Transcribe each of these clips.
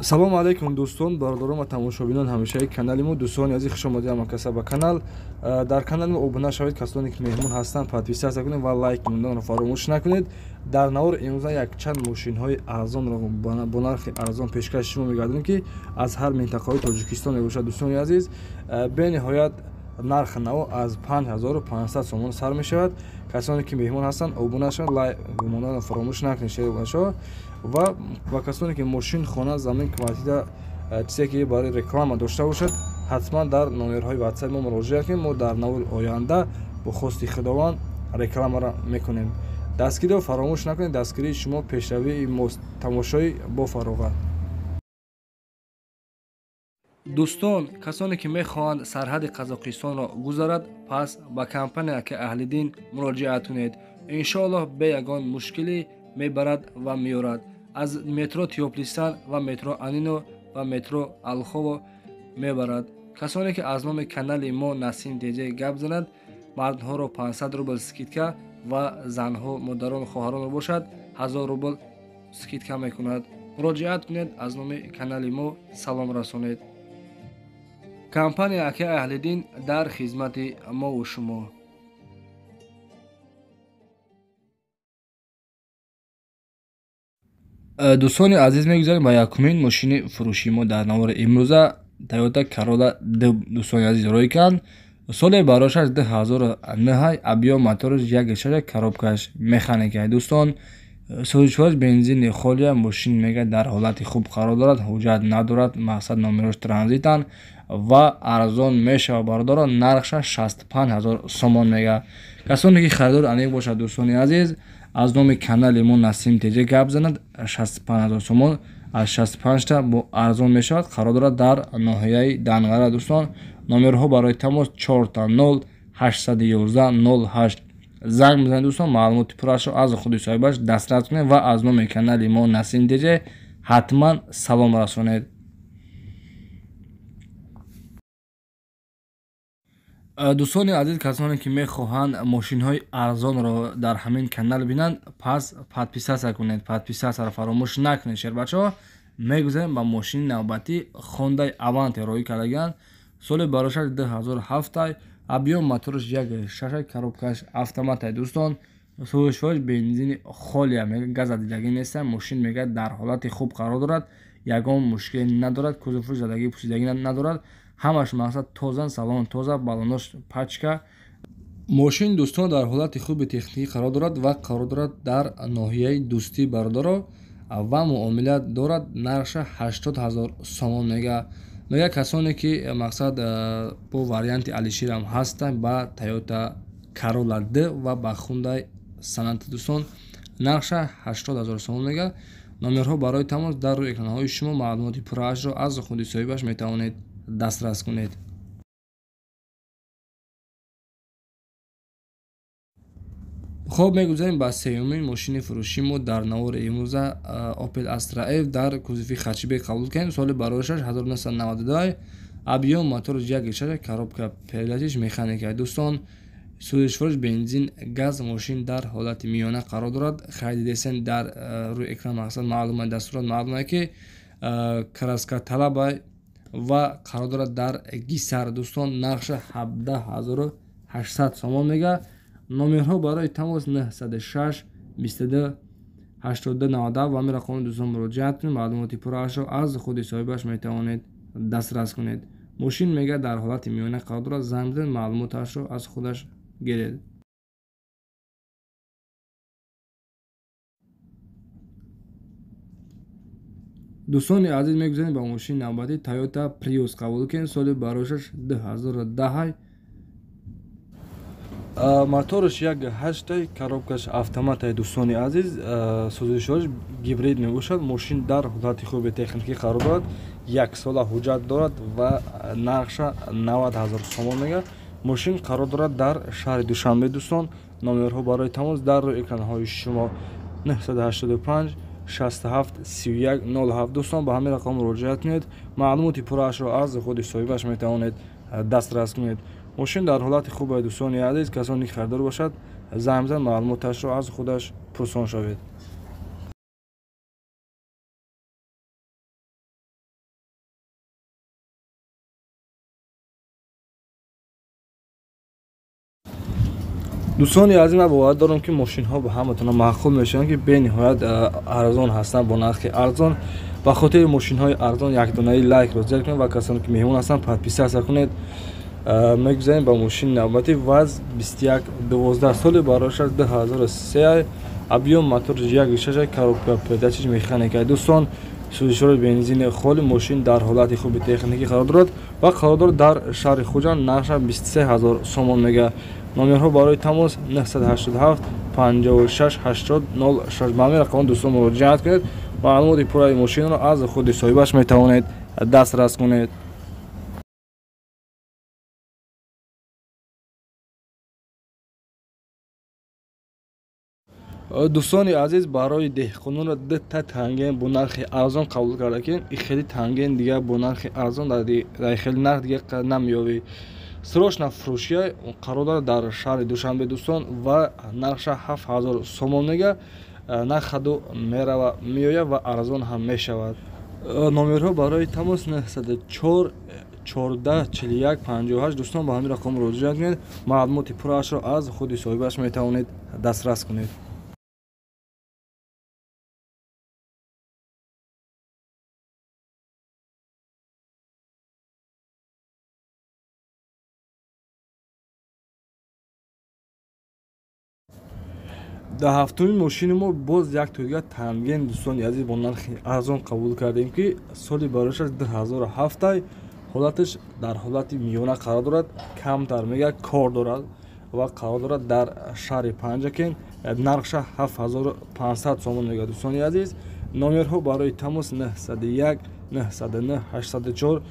Салому алейкум, дӯстон, бародарон ва тамошобинон ҳамешаи канали мо. Дӯстони азиз, хуш омадед ҳамакаса ба канал. Дар канали мо обуна шавед, касоне ки меҳмон ҳастанд, подписаться кунед ва лайк монданро фаромӯш накунед. Дар навор имрӯза якчанд мошинҳои арзонро бо нархи арзон пешкаши шумо мегардонем, ки аз ҳар минтақаҳои Тоҷикистон мебошад. Дӯстони азиз, бениҳоят нархи наво аз 5500 сомон сар мешавад. Касоне ки меҳмон ҳастанд, обуна шаванд, лайк монданро фаромӯш накунед, шербашо. Ва ба касоне ки мошин, хона, замин, квартира, чизе ки барои реклама дошта бошад, ҳатман дар номерҳои ватсап мо муроҷиат кунед. Мо дар навори оянда бо хости Худованд рекламаро мекунем. Дастгириро фаромӯш накунед, дастгирии шумо пешравии мост. Тамошои бо фароғат. Дӯстон, касоне ки мехоҳанд сарҳади Қазоқистонро гузарад, пас ба компания ки Аҳлиддин муроҷиат кунед. Иншоаллоҳ, бе ягон мушкилӣ мебарад ва меорад. Аз метро Тёплый Стан ва метро Анино ва метро Алхово мебарад. Касоне ки аз номи канали мо Насим ТЖ гап занад, мардҳоро 500 рубл скидка ва занҳо, модарон, хоҳаронро бошад 1000 рубл скидка мекунад. Муроҷиат кунед, аз номи канали мо салом расонед. Компания ака Аҳлиддин дар хизмати мову шумо. Дӯстони азиз, мегузарем ба якумин мошини фурӯшии мо дар навори имрӯза. Toyota Corolla D, дӯстони азиз, рӯй канд. Соли барошаш 2009, объём мотораш 1,6, коробкаш механика. Дӯстон, сӯзишвораш бензини холия. Мошин, мега, дар ҳолати хуб қарор дорад, ҳуҷҷат надорад, мақсад номерош транзитанд ва арзон мешавад, бародарон. Нархша 65 000 сомон мега. Касоне ки харидор аниқ бошад, дӯстони азиз, аз номи канали мо Насим ТЖ гап занад, 65 000 сомон, аз 65та бо арзон мешавад. Қарор дорад дар ноҳияи Данғара. Дӯстон, номерҳо барои тамос 0000 811 08. Занг бизанед, дӯстон, маълумоти пуррашро аз худи соҳибаш дастрас кунед ва аз номи канали мо Насим ТЖ ҳатман салом расонед. Дӯстони азиз, касоне ки мехоҳанд мошинҳои арзонро дар ҳамин канал бинанд, пас подписаться кунед, подписаться ро фаромӯш накунед, шербачаҳо. Мегузарем ба мошини навбатӣ. Хондай Аванте роҳӣ кардагианд. Соли барошаш 2007, объём мотораш 1,6, коробкаш автоматай. Дӯстон, сӯзишвораш бензини холия, мега, газа дидагӣ неста. Мошин, мега, дар ҳолати хуб қарор дорад, ягон мушкиле надорад, кузовш задагӣ, пусидагӣ надорад, ҳамаш мақсад тозан, салон тоза, балонош пачка. Мошин, дӯстон, дар ҳолати хуби техникӣ қарор дорад ва қарор дорад дар ноҳияи Дӯстӣ, бародаро, ва муомила дорад. Нархша 80 000 сомон мега. Мега, касоне ки мақсад бо варианти Алиширам ҳастанд, ба Toyota Corolla D ва ба Хундай Саната. Дӯстон, нархша 80 000 сомон мега. Номерҳо барои тамос дар рӯи экранҳои шумо. Маълумоти пурраашро аз худи соҳибаш метавонед дастрас кунед. Хоб, мегузарем ба сеюмин мошини фурӯшии мо дар навори имрӯза. Opel Astra F дар кузови хэтчбек қабул кардем. Соли бароишаш 1992, объём мотораш 1,6, коробка передачиш механика. Дӯстон, сӯзишвораш бензин, газ. Мошин дар ҳолати миёна қарор дорад. Хайдидесен, дар рӯи экран мақсад маълума, дастурот маълума, ки краска талабай ва қарор дорад дар Гисар. Дӯстон, нархша 17 800 сомон мега. Номерҳо барои тамос 906 22 82 90 ва ҳамин рақами, дӯстон, муроҷиат кунед. Маълумоти пурраашро аз худи соҳибаш метавонед дастрас кунед. Мошин, мега, дар ҳолати миёна қарор дорад. Занг бизанед, маълумоташро аз худаш гиред. Дӯстони азиз, мегузарем ба мошини навбатӣ. Toyota Prius қабул кунем. Соли барошаш 2010, мотораш 1,8, коробкаш автоматай. Дӯстони азиз, сӯзишвораш гибрид мебошад. Мошин дар ҳолати хуби техникӣ қарор дорад, яксола ҳуҷҷат дорад ва нархша 90 000 сомон мега. Мошин қарор дорад дар шаҳри Душанбе. Дӯстон, номерҳо барои тамос дар рӯи экранҳои шумо: 985 67 31 07. Дӯстон, ба ҳамин рақам муроҷиат кунед, маълумоти пурраашро аз худи соҳибаш метавонед дастрас кунед. Мошин дар ҳолати хубе, дӯстони азиз. Касоне ки харидор бошад, занг бизан, маълумоташро аз худаш пурсон шавед. Дӯстони азиз, ман бовар дорам, ки мошинҳо ба ҳаматона маъқул мешаванд, ки бениҳоят арзон ҳастанд, бо нархи арзон. Ба хотири мошинҳои арзон якдонаи лайкро зер кунед ва касоне ки меҳмон ҳастанд, подписаться кунед. Мегузарем ба мошини навбатӣ ВАЗ 2112, соли барояш 2003, объём мотор 1,6, коробка передач механика. Дӯстон, сӯзишвори бензини холи, мошин дар ҳолати хуби техникӣ қарор дорад ва қарор дорад дар шаҳри Хуҷанд. Нархаш 23 ҳазор сомон мега. Номерҳо барои тамос 987 56 80 06. Ба ҳамин рақамҳо, дӯстон, муроҷиат кунед. Маълумоти пурраи мошинро аз худи соҳибаш метавонед дастрас кунед. Дӯстони азиз, барои деҳқононро дута танген бо нархи арзон қабул карда, ки хеле танген дигар бо нархи арзон дар хеле нарх дигар намеёбӣ. Срочно фурӯшия, қарор дорад дар шаҳри Душанбе, дӯстон, ва нархша 7000 сомон мега. Нархаду мерава, меояд ва арзон ҳам мешавад. Номерҳо барои тамос 904 14 41 58. Дӯстон, ба ҳамин рақам муроҷиат кунед, маълумоти пурраашро аз худи соҳибаш метавонед дастрас кунед. Дар ҳафтуми мошини мо боз як дигар танген, дӯстони азиз, бо нархи арзон қабул кардем, ки соли барояш 2007, ҳолаташ дар ҳолати миёна қарор дорад, камтар мега кор дорад ва қарор дорад дар шаҳри Панҷакент. Нархша 7500 сомон мега. Дӯстони азиз, номерҳо барои тамос 901 909 804.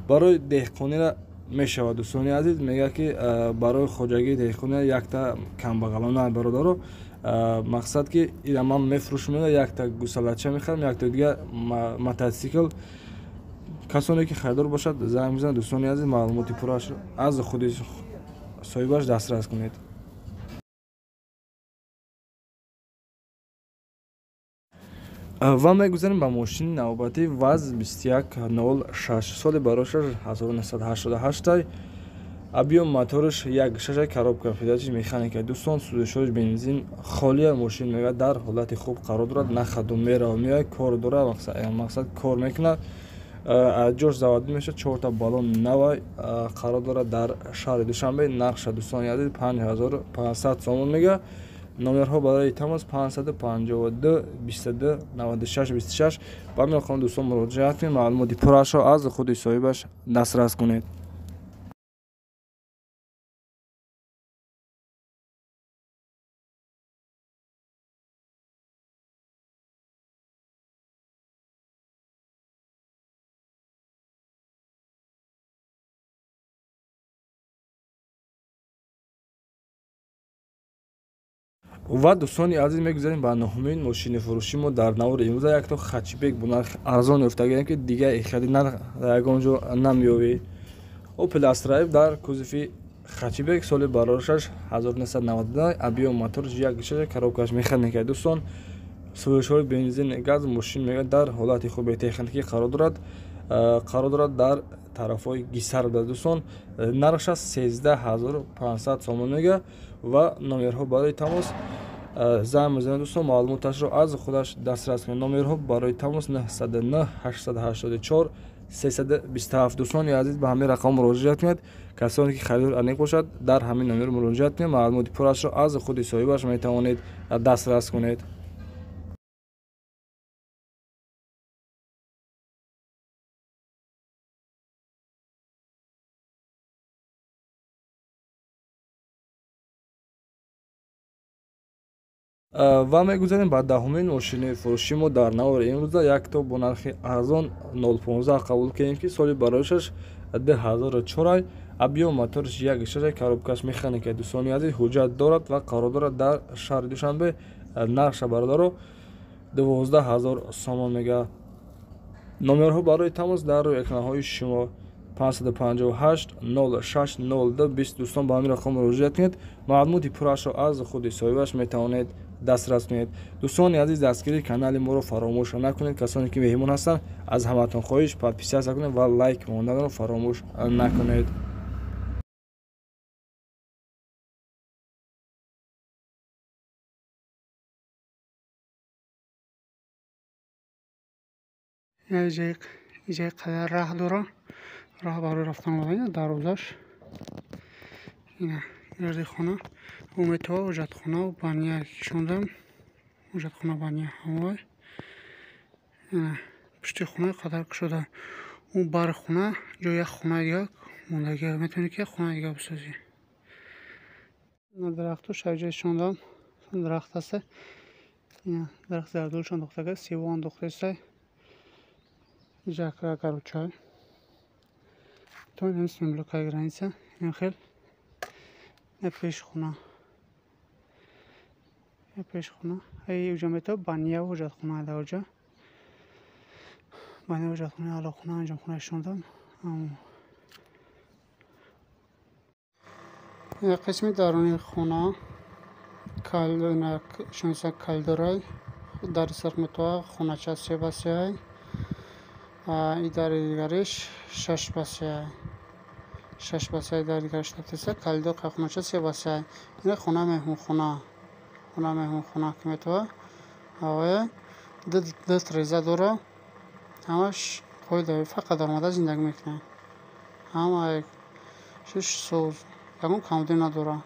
Барои деҳқонира мешавад. Дӯстони азиз, мега, ки барои хоҷагии деҳқонира якта камбағалона, бародаро, мақсад ки ира ман мефурӯшам, якта гусалача мехарам, якта дигар мототсикл. Касоне ки харидор бошад, занг бизанад. Дӯстони азиз, маълумоти пуррааш аз худи соҳибаш дастрас кунед. Ва мегузарем ба мошини навбатӣ ВАЗ 2106, соли барошаш 1988, объём мотораш 1,6, коробка передач механика. Дӯстон, сӯзишвориш бензин холия, мошин мега дар ҳолати хуб қарор дорад, нахаду мерава, меояд, кор дорад, мақсад кор мекунад, ҷош заводӣ мешавад, чорта баллон навай, қарор дорад дар шаҳри Душанбе. Нархша, дӯстони азиз, 5500 сомон мега. Номерҳо барои тамос 552 22 96 26. Ба ҳамин рақам, дӯстон, муроҷиат кунед, маълумоти пурраашро аз худи соҳибаш дастрас кунед. Ва, дӯстони азиз, мегузарем ба нуҳумин мошини фурӯши мо дар навори имрӯза. Якто хэтчбек бо нархи арзон ёфтагием, ки дигар хеле нарх дар ягон ҷо намеёбӣ. Опел Астра дар кузови хэтчбек, соли барорашаш 1999, объём мотораш 1,6, коробкаш механика. Дӯстон, сӯзишвори бензин газ, мошин мега дар ҳолати хуби техникӣ қарор дорад, қарор дорад дар тарафҳои Гисар. Дӯстон, нархша 13 500 сомон мега ва номерҳо барои тамос, занг мезанед, дӯстон, маълумоташро аз худаш дастрас кунед. Номерҳо барои тамос 909 884 327. Дӯстони азиз, ба ҳамин рақам муроҷиат кунед. Касоне ки харидор аниқ бошад, дар ҳамин номер муроҷиат кунед, маълумоти пуррашро аз худи соҳибаш метавонед дастрас кунед. Ва мегузарем ба даҳумин мошини фурӯши мо дар навори имрӯза. Якто бо нархи арзон 015 қабул кардем, ки соли барояшаш 2004, объём мотораш 1,6, коробкаш механика. Дӯстони азиз, ҳуҷҷат дорад ва қарор дорад дар шаҳри Душанбе. Нархша, бародаро, 12 000 сомон мега. Номерҳо барои тамос дар рӯи экранҳои шумо: 558 06 02 20. Дӯстон, ба ҳамин рақам муроҷиат кунед, маълумоти пуррашро аз худи соҳибаш метавонед дастрас кунед. Дӯстони азиз, дастгирии канали моро фаромӯш накунед. Касоне ки меҳмон ҳастанд, аз ҳаматон хоҳиш, подписаться кунед ва лайк монданро фаромӯш накунед. Иҷаи қадар раҳ дора, раҳ барои рафтан омадан, дарвозаш. Ина гирди хона. Уметова ҳоҷатхона баня кишондам. Ҳоҷатхона баня ҳамовай. Ина пушти хона қадар кушода. У бари хона ҷои як хонаи дига мондагӣ, метавонӣ ки як хонаи дига бисозӣ. Ина дарахту шаҷа шондам. Дарахт аст. Ина дарахт зардолуш андохтага, сево андохтаистай. Иҷа гаручай. То ин мемлакаи граница, ин хел. Ина пеши хона. Ина пеши хона. Ай уҷа метавон баня ҳоҷатхона дар уҷа. Баня ҳоҷатхона, алоқхона, анҷомхона шондам. Ина қисми даруни хона. Шонса калдорай. Дари сарх метава хонача се ба се. И дари дигариш 6 ба 3. 6 ба 3 дари дигариш тафтиса. Калидор хонача 3 ба 3. Ина хона меҳмонхона. Хона меҳмонхона ки метава. Авая ду треза дора. Ҳамаш қоида фақат даромада зиндагӣ мекунад. Ҳама шиш соз. Ягон камбудӣ надора.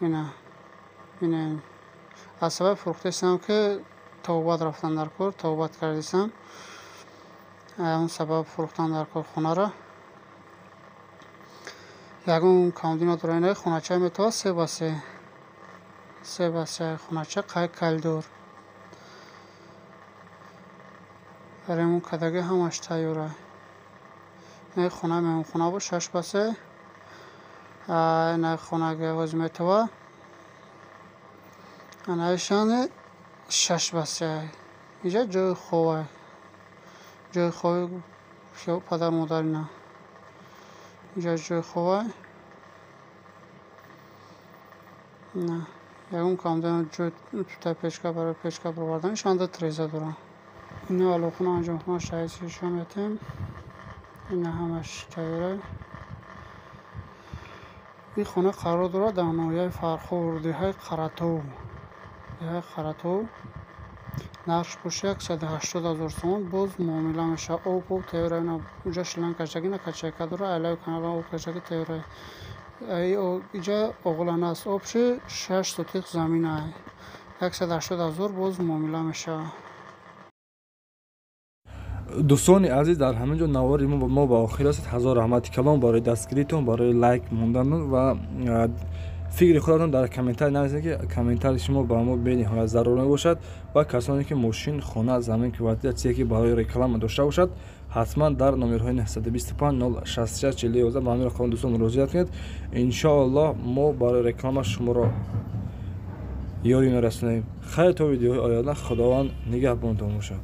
Ина ина аз сабаби фурӯхтаистам ки тавбат рафтан дар кор, тавбат кардисам. Он сабаб фурӯхтан дар кор хонаро. Ягон камбудӣ надора. Ина хонача метава 3 ба 3. 3 ба 3 хонача қай калидор. Ремонт кардагӣ ҳамаш тайёра. Ина хона меҳмонхона буд 6 ба 3. Ина хонаги ҳозир метава. Анаишани 6 ба 3. Иҷа ҷои хова. Ҷои хови падар модар ина. Иҷа ҷои хова. На, ягон камбудӣ ҷои тутай печка барои печка баровардан шанда треза дора. Ина алоқхона анҷомхона шаҳиси метем. Ина ҳамаш тайёра. Ин хона қарор дорад дар ноҳияи Фархор, деҳаи Қаратов. Деҳаи Қаратов. Нархш бошад 180 000 сомон, боз муомила мешавад. Об об тайёра, ина уҷа шланг кашдагӣ, на качайка дора, айлави канала об кашдагӣ тайёра. Иҷа оғлана аст. Обши 6 сотих замина. 180 000 боз муомила мешавад. Дӯстони азиз, дар ҳамин ҷо навори мо ба охир расид. Ҳазор раҳмати калом барои дастгиритон, барои лайк мондан ва фикри худатон дар комментарий нависед, ки комментарии шумо ба мо бениҳоят зарур мебошад. Ва касоне ки мошин, хона, замин, квартира, чизе ки барои реклама дошта бошад, ҳатман дар номерҳои 925 066 40 11 ба ҳамин рақам дӯстон муроҷиат кунед. Иншоаллоҳ мо барои реклама шуморо ёрӣ мерасонем. Хайр, то видеоҳои оянда, Худованд нигаҳбонтон бошад.